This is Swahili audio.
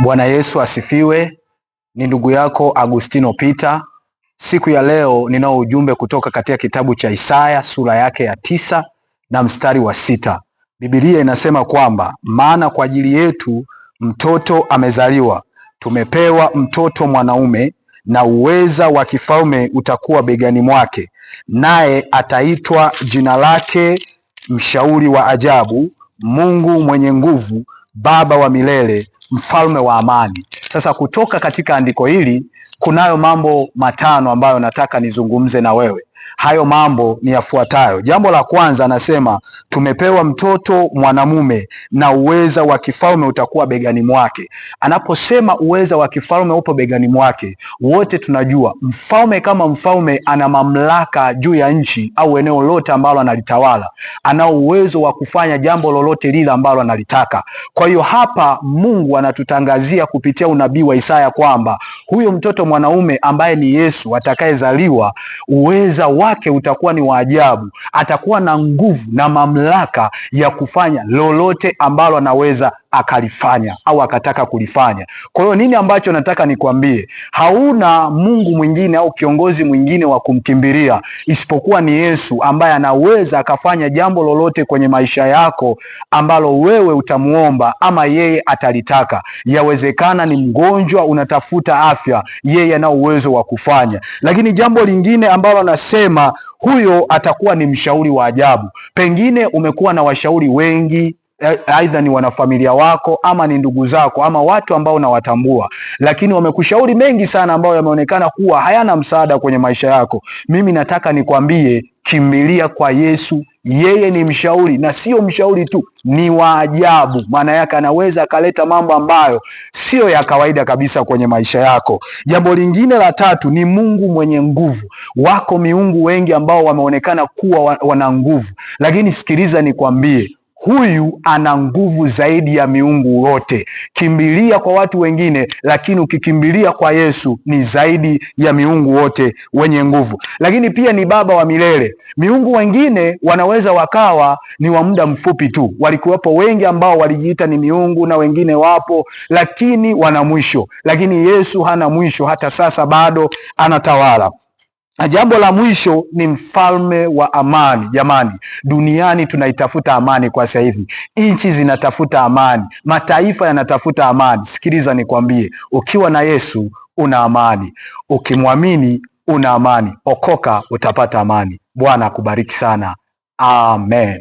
Bwana Yesu asifiwe. Ni ndugu yako Agustino Peter. Siku ya leo ninao ujumbe kutoka katika kitabu cha Isaya sura yake ya 9 na mstari wa 6. Biblia inasema kwamba maana kwa ajili yetu mtoto amezaliwa, tumepewa mtoto mwanaume, na uweza wa kifalme utakuwa begani mwake, naye ataitwa jina lake Mshauri wa Ajabu, Mungu mwenye nguvu, Baba wa milele, Mfalme wa amani. Sasa kutoka katika andiko hili kunayo mambo matano ambayo nataka nizungumze na wewe. Hayo mambo ni yafuatayo. Jambo la kwanza, anasema tumepewa mtoto mwanamume na uweza wa kifalme utakuwa begani mwake. Anaposema uweza wa kifalme upo begani mwake, wote tunajua mfalme kama mfalme ana mamlaka juu ya nchi au eneo lote ambalo analitawala. Ana uwezo wa kufanya jambo lolote lile ambalo analitaka. Kwa hiyo hapa Mungu anatutangazia kupitia unabii wa Isaya kwamba huyo mtoto mwanaume ambaye ni Yesu atakayezaliwa, uweza wake utakuwa ni wa ajabu. Atakuwa na nguvu na mamlaka ya kufanya lolote ambalo anaweza akalifanya au akataka kulifanya. Kwa hiyo nini ambacho nataka nikwambie, hauna Mungu mwingine au kiongozi mwingine wa kumkimbilia isipokuwa ni Yesu ambaye anaweza akafanya jambo lolote kwenye maisha yako ambalo wewe utamuomba ama yeye atalitaka. Yawezekana ni mgonjwa unatafuta afya, yeye ana uwezo wa kufanya. Lakini jambo lingine ambalo anasema huyo atakuwa ni mshauri wa ajabu. Pengine umekuwa na washauri wengi, aidha ni wanafamilia wako ama ni ndugu zako ama watu ambao unawatambua, lakini wamekushauri mengi sana ambayo yameonekana kuwa hayana msaada kwenye maisha yako. Mimi nataka nikwambie, kimbilia kwa Yesu. Yeye ni mshauri, na sio mshauri tu, ni wa ajabu. Maana yake anaweza akaleta mambo ambayo sio ya kawaida kabisa kwenye maisha yako. Jambo lingine la tatu ni Mungu mwenye nguvu. Wako miungu wengi ambao wameonekana kuwa wana nguvu, lakini sikiliza nikwambie, huyu ana nguvu zaidi ya miungu wote. Kimbilia kwa watu wengine, lakini ukikimbilia kwa Yesu ni zaidi ya miungu wote wenye nguvu. Lakini pia ni Baba wa milele. Miungu wengine wanaweza wakawa ni wa muda mfupi tu, walikuwepo wengi ambao walijiita ni miungu na wengine wapo, lakini wana mwisho. Lakini Yesu hana mwisho, hata sasa bado anatawala. Na jambo la mwisho ni mfalme wa amani. Jamani, duniani tunaitafuta amani kwa sasa hivi, nchi zinatafuta amani, mataifa yanatafuta amani. Sikiliza nikwambie, ukiwa na Yesu una amani, ukimwamini una amani. Okoka, utapata amani. Bwana akubariki sana, amen.